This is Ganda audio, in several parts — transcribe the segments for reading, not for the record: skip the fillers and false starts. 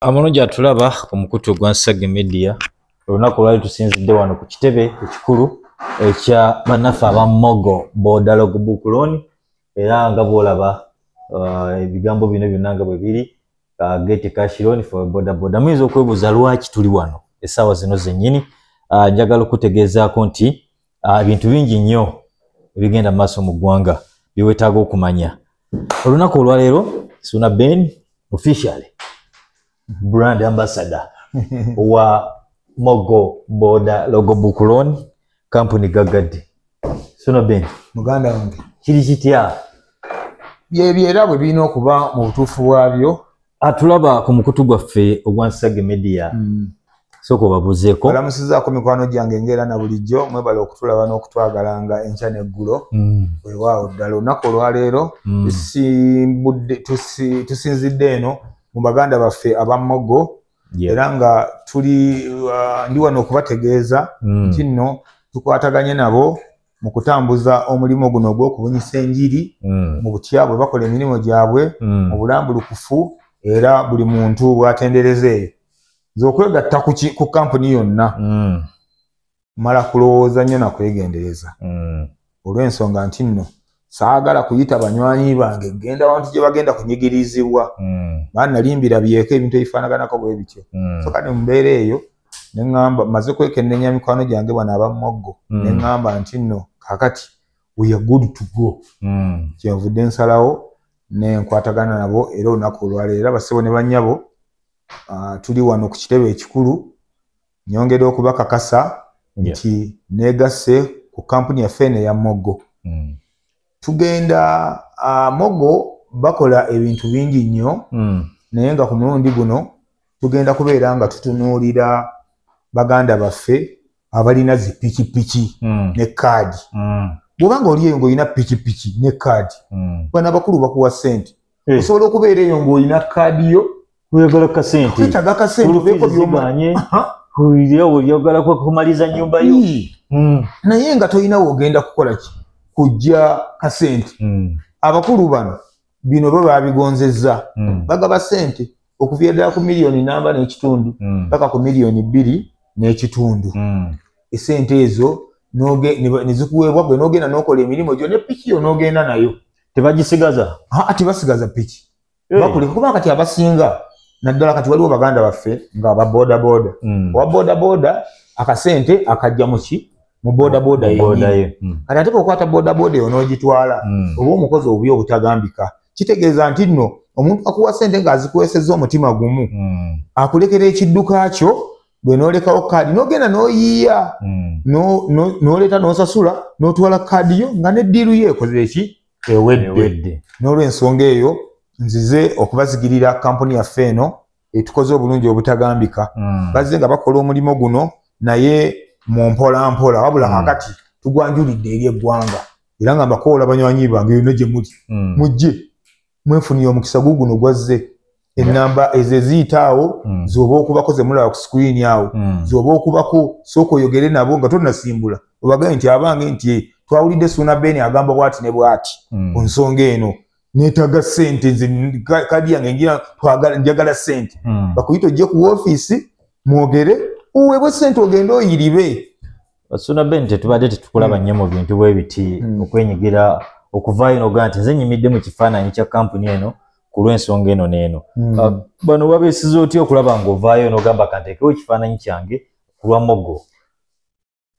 Amalungi atulaba ku mukutu gwa Nsage Media. Olunaku olwali tusinzidde wano ku kitebe ekikulu ekya bannaffe aba Mogo Boda Logbook Loan, era nga bw'olaba ebigambo bino byonna nga bwe biri, get cash loan for boda boda. Muyinza okwebuuza lwaki tuli wano essaawa zino zennyini. Njagala okutegeezaako nti ebintu bingi nnyo ebigenda mu maaso mu ggwanga byewetaaga okumanya. Olunaku olwaleero Suna Ben officially brand ambassador wa Mogo Boda Logbook Loan Company gagadde. Suna Ben, muganda wange, kiri kitya? Byebyo era bwe birina okuba mu butuufu bwabyo. Atulaba ku mukutu gwaffe ogwa Nsage Media, sooka obabuuzeeko. Olamusizaako mikwano gyange ng'era na bulijjo, mwebale okutulaba n'okutwagalanga enkya n'eggulo. Weewaawo ddala olunaku olwaleero tusinzidde eno mu baganda baffe aba Mogo, era nga tuli ndi wano okubategeeza nti nno tukwataganye nabo mu kutambuza omulimu guno ogw'okubunyisa enjiri mu butya bwe bakola emirimu gyabwe mu bulambulukufu, era buli muntu bw'atendereza eyo. Nze okwegatta ku kampuni yonna mala kulowooza nnyo na kwegendereza, olw'ensonga nti nno saagala kuyita banywanyi bange genda wantu gye bagenda kunyigirizibwa, bannalimbira byeko ebintu ebifaanaganako bwe bityo. So kati mu mbeera eyo ne ŋŋamba, maze kwekenneenya mikwano gyange bano aba Mogo, ne ŋŋamba nti nno kaakati we are good to go. Kyenvudde nsalawo ne nkwatagana nabo, era olunaku olwaleero era bassebo ne bannyabo, tuli wano ku kitebe ekikulu. Nyongera okubakakasa nti neegasse ku kampuni yaffe eno eya Mogo. Tugenda Mogo bakola ebintu bingi nnyo, naye nga ku mulundi guno tugenda kubeera nga tutunuulira baganda baffe abalina zi pikipiki ne kaadi. Bw'oba nga oli eyo ng'olina pikipiki ne kaadi, bano abakulu bakuwa ssente. Osobola okubeera eyo ng'olina kaadi yo, oyagala kasente, wetaaga akasente obeeko by'omanyi, oyagala kumaliza nnyumba yo, naye nga tolina w'ogenda kukola ki kujja kasente. Abakulu bano bino bo babigonzezza, bagaba ssente okuviira ddala ku 1.5 miliyoni paka ku 2.5 miliyoni. Esente ezo ne zikuweebwa gwe n'ogenda n'okola emirimu gyo ne piki yo n'ogenda nayo. Tebagisigaza? Tebasigaza piki, bakuleka, kuba kati abasinga naddala kati waliwo baganda baffe nga aba boda boda. Owa boda boda akasente akajja muki mu boda boda yennyini. Kati ate bw'okwata boda boda eyo n'ogitwala, oba omukozi obubi obutagambika, kitegeeza nti nno omuntu akuwa ssente ng'azikuweesezza omutima gumu, akulekera ekidduka kyo, bwe n'olekawo kaadi n'ogenda n'oyiiya, n'oleeta n'osasula n'otwala kaadi yo nga ne deal yo ekoze eki ewedde. N'olw'ensonga eyo nzize okubazigirira kampuni yaffe eno etukoze obulungi obutagambika. Bazze nga bakola omulimu guno naye mu mpola mpola, wabula kakati tugwanjulidde eri eggwanga, era nga mbakoola banywanyi bange yonna gye muli, mujje mwefunire omukisa guguno gwazze. Ennamba ezo eziyita awo z'oba okubako ze mulaba ku screen awo, z'oba okubako, sooka oyogere nabo nga tonnasimbula, obagambe nti abange nti twawulidde Suuna Ben agamba bw'ati ne bw'ati ku nsonga eno, neetaaga ssente nze, kaadi yange ngira twagala njagala ssente. Bakuyita ojje ku woofiisi mwogere, oweebwe ssente ogende oyiribe. Suna Ben, tetubadde tetukulaba nnyo mu bintu bwe biti, okwenyigira okuvaayo n'ogamba nti nze nyimidde mu kifaananyi kya kampuni eno ku lw'ensonga eno n'eno. Bano babeesiza otya okulaba ng'ovaayo n'ogamba kanteekewo ekifaananyi kyange ku lwa Mogo?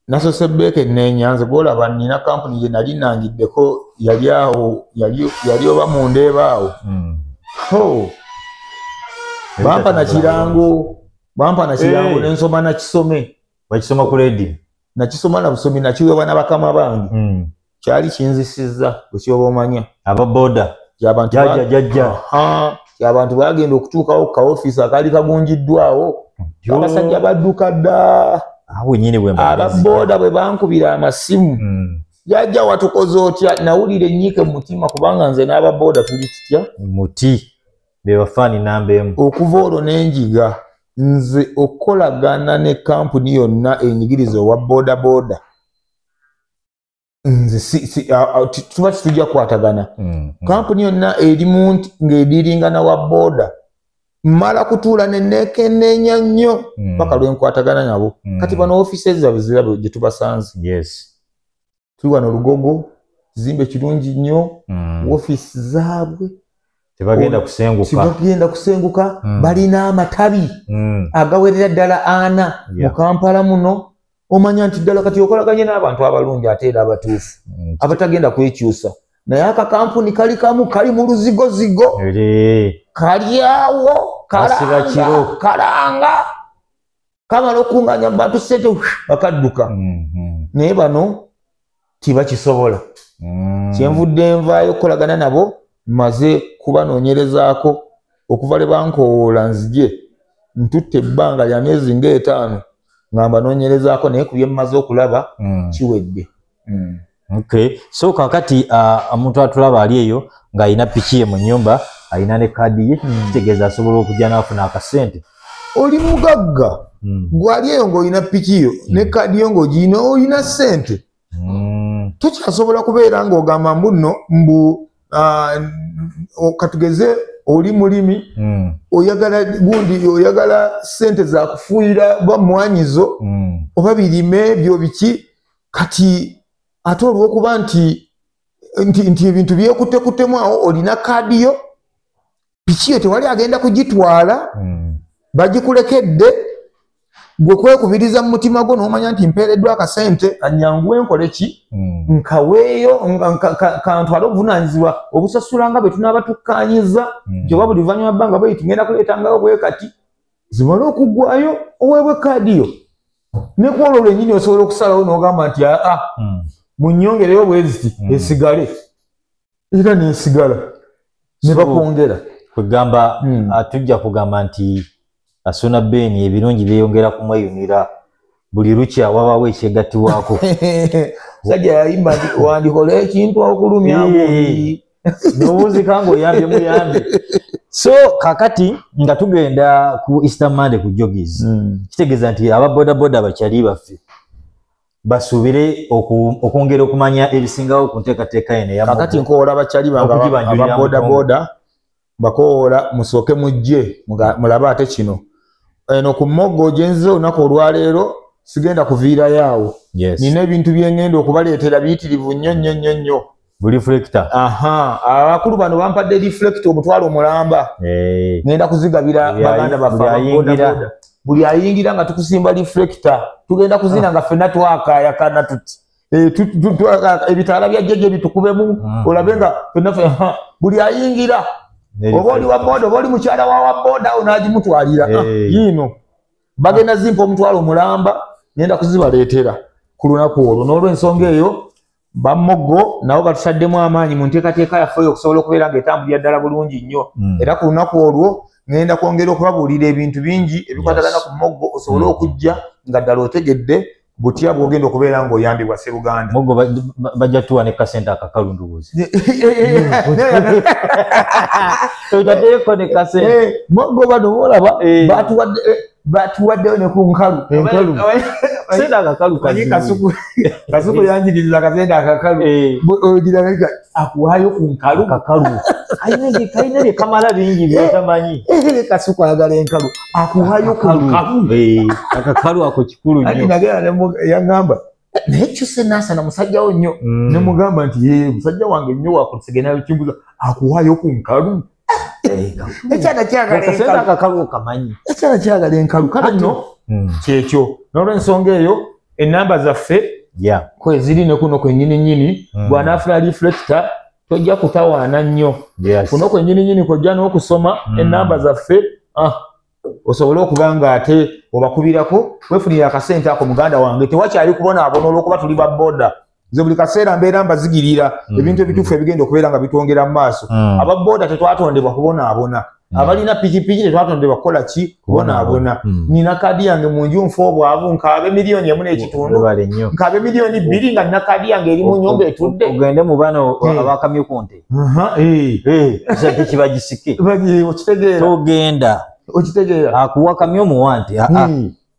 Nasoose beekenneenya. Nze gwolaba nina kampuni gye nali nangiddeko, yali awo, yali oba mundeeba awo. Ho, bampa na kirango, bampa na kirango, nensoma nakisome. Wakisoma ku leediyo? Nakisoma na busomi, nakiweebwa na bakama bange. Kyali kinzisizza bwe kyoba omanya. Aba boda. Abantu jajja jajja. Abantu bagenda okutuukawo ku kaofiisi akaali kagunjiddwawo, abasajja badduka dda. Awo wennyini bwe mbadde Aba nzija. boda bwe bankubira amasimu, "Jajja, watukoze otya?" Nawulira ennyiike mu mutima, kubanga nze n'aba boda tuli tutya? Muti be bafaani namba emu. Okuva olwo nenjiga nze okukolagana ne kampuni yonna enyigiriza owa boda boda, nze tuba tetujja kukwatagana. Kampuni yonna erimu ng'ediringana wa boda, Mmala kutuula ne neekenneenya nnyo paka lwe nkwatagana nabo. Kati bano ofiisi zaabwe zirabo gye tubasanze. Tuli wano Lugogo, kizimbe kirungi nnyo, ofiisi zaabwe tebagenda kusenguka. Tebagenda kusenguka. Balina amatabi agawerera ddala 4 mu Kampala muno. Omanya nti ddala kati okolaganye n'abantu abalungi ate era abatuufu abatagenda kwekyusa. Naye akakampuni kali kamu, kali mu luzigozigo, kali awo kalanga kamala okunganya bantu ssente bakadduka. Naye bano tibakisobola. Kyenvudde nvaayo okukolagana nabo, maze kubanoonyerezaako okuva lwe bankowoola nzije ntutte ebbanga lya myezi nga 5 nga mbanoonyerezaako, naye ku bye mmaze okulaba kiwedde. Okay. So kakati omuntu atulaba ali eyo ng'alina piki ye mu nnyumba, alina ne kaadi ye, kitegeeza asobola okujja n'afuna akasente. Oli mugagga, gwali eyo ng'olina piki yo ne kaadi yo ng'ogiyina, olina ssente. Tokyasobola kubeera ng'ogamba mbu nno mbu katugeze oli mulimi, oyagala gundi, oyagala ssente za kufuuyira bamwanyizo oba birime byo biki. Kati ate olw'okuba nti ebintu byekuttekuttemu awo, olina kaadi yo, piki yo tewali agenda kugitwala, bagikulekedde gwe kwekubiriza mu mutima gwo n'omanya nti mpeereddwa akasente kanyanguwe nkole ki, nkaweeyo kantwale obuvunaanyizibwa obusasula nga bwe tunaaba tukkaanyiza, nti oba buli luvannyuma bbanga bwe ngenda kuleetangawo bwe kati, zimale okuggwayo oweebwe kaadi yo. Ne ku olwo lwennyini osobola okusalawo n'ogamba nti aa munnyongereyo bwe ziti esigale, era n'esigala ne bakwongera. Kwegamba tujja kugamba nti Ssuuna Ben ebirungi byeyongera kumweyunira buli lukya wabaawo ekyegattibwako. Musajja yayimba nti wandikola ekintu okulumya gundi n'owunzika ng'oyambye muyambe. So kakati nga tugenda ku Easter Monday ku Joggies, kitegeeza nti aba bodaboda abakyali baffe basuubire okwongera okumanya ebisingawo ku nteekateeka eno eya Kakati nkowoola abakyali bange aba bodaboda, mbakowoola musooke mujje mulabe ate kino. Eno ku Mogo gye nzize olunaku olwaleero sigenda kuviirayo awo. Nina ebintu bye ngenda okubaleetera biyitirivu nnyo nnyo nnyo nnyo. Reflector. Aha, abakulu bano bampadde reflector 1,000,000. Ngenda kuzigabira baganda baffe aba bodaboda. Buli ayingira nga tukusimba reflector, tugenda kuzina nga ffenna twakaayakana tuti. Ebitaala bya jjajja bitukubemu, olabe nga ffenna buli ayingira. Oba oli wa boda, oba oli mukyala wa boda awo n'agimutwalira. Yiino bagenda zimpa 1,000,000, ngenda kuzibaleetera ku lunaku olwo. N'olw'ensonga eyo Bamogo nabo batutaddemu amaanyi mu nteekateeka yaffe eyo okusobola okubeera ng'etambulira ddala bulungi nnyo. Era ku lunaku olwo ngenda kwongera okubabuulira ebintu bingi ebikwatagana ku Mogo, osobole okujja nga ddala otegedde butya bw'ogenda okubeera ng'oyambibwa Sseruganda. Mogo bajja tuwa ne kasente akakalu ndubuzi. Totateeko ne kasente. Mogo bano boolaba batuwaddeyo ne ku nkalu. Enkalu. Kasente akakalu kazibu. Kasuku yanjigiriza akasente akakalu. Ogira nga akuwaayo ku nkalu. Akakalu. Kalina bye kamala bingi by'otamanyi. Kasuku ayagala enkalu. Akuwaayo ku nkalu. Akakalu ako kikulu nnyo. Anti nagenda yangamba naye kyuse Nansana musajja wo nnyo. Ne mugamba nti ye musajja wange nnyo wakulusegenya kimbuza akuwaayo ku nkalu. Ekyana kyagala enkalu. Akakalu okamanyi. Ekyana kyagala enkalu. Kale nno kyekyo. N'olw'ensonga eyo ennamba zaffe kweziri ne kuno kwennyini nnyini, bw'anaafuna reflector tojja kutawaana nnyo. Kuno kwennyini nnyini kojja n'okusoma ennamba zaffe, osobole okuba nga ate obakubirako weefunire akasente ako muganda wange. Tewakyali kubonaabona olw'okuba tuli ba boda. Nze buli kaseera mbeera mbazigirira ebintu ebituufu ebigenda okubeera nga bitwongera mu maaso. Aba boda tetwatondebwa kubonaabona. Abalina pikipiki tetwatondebwa kukola ki? Kubonaabona. Nina kaadi yange mu nju nfa obwavu, nkaabe 1.5 million, nkaabe 2 million nga nina kaadi yange eri mu nnyumba etudde. Ogende mu bano abakamyu ku nte. Sente kibagisike. Okitegeera. Togenda. Okitegeera. Akuwa kamyu omuwa nti,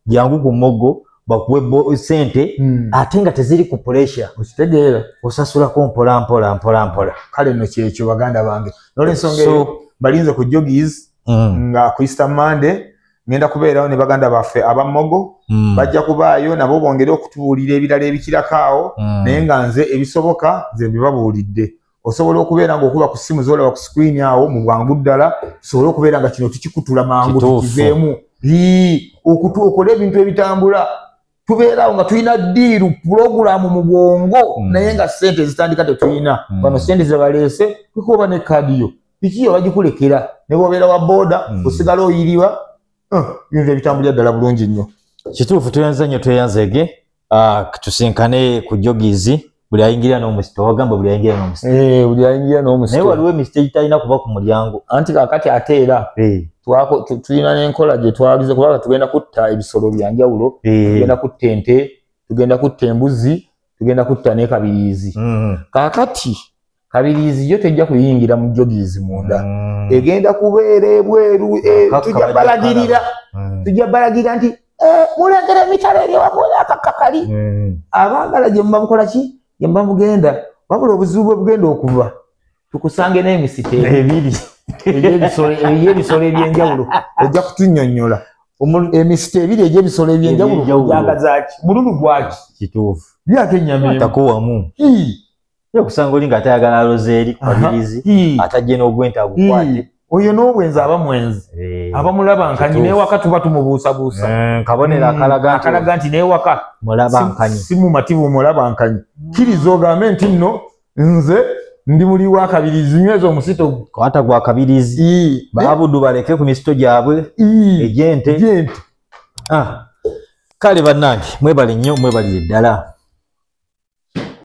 jangu ku Mogo bakuwe sente ate nga teziri ku pressure. Okitegeera. Osasulako mpola mpola mpola mpola. Kale nno kyekyo baganda bange. N'olw'ensonga eyo balinze ku Joggies. Nga ku Easter Monday ngenda kubeerawo ne baganda baffe abamogo. Bajja kubaayo nabo bongere okutubuulira ebirala ebikirako awo. Naye nga nze ebisoboka nze mbibabuulidde. Osobola okubeera ng'okuba ku ssimu z'olaba ku screen awo mu bwangu ddala, tusobole okubeera nga kino tukikutula mangu tukiveemu. Okole ebintu ebitambula. Tubeerawo nga tulina ddiiru pulogulaamu mu bwongo, naye nga ssente zitandika tetulina. Bano ssente ze baleese kukuba ne kaadi yo piki yo bagikulekera, ne bw'obeera wa booda osigala oyiriwa. Bintu ebitambulira ddala bulungi nnyo. Kituufu, tweyanze nnyo, tweyanzeege. Tusinkane ku jogizi. Buli ayingira n'omusito, wagamba buli ayingira n'omusito. Buli ayingira n'omusito. Naye waliwo emisito egitalina kuba ku mulyango. Anti kaakati ate era tulina n'enkola gye twagize, kubanga tugenda kutta ebisolo bya njawulo. Tugenda kutta ente, tugenda kutta embuzi, tugenda kutta ne kabiriizi. Kaakati kabiriizi yo tejja kuyingira mu jogizi munda. Egenda kubeera ebweru. Tujja balagirira. Tujja balagira nti mulengera emitala eri wakola akakakali. Abaagala gye muba mukola ki? Gye muba mugenda. Wabula obuzibu bwe bugenda okuva tukusange n'emisito ebiri egy'ebisolo eby'enjawulo. Ojja kutunnyonnyola emisito ebiri egy'ebisolo eby'enjawulo ogyagaza ki? Mululu gwaki? Kituufu. Lyako ennyama emu. Takuwamu. Ye kusanga oli ng'atayagala aloze eri ku kabirizi, atajje n'ogwente agukwate. Oyo n'obwenzi aba mwenzi. Aba mulabankanyi, naye waka tuba tumubuusabuusa. Kabonero akalaga nti naye waka mulabankanyi. Si mumativu mulabankanyi. Kkiriza ogambe nti nno nze ndi muli wa kabirizi, nyweza omusito. Kwata gwa kabirizi. Baabudu baleke ku misito gyabwe egy'ente. Kale bannange mwebale nnyo, mwebalire ddala.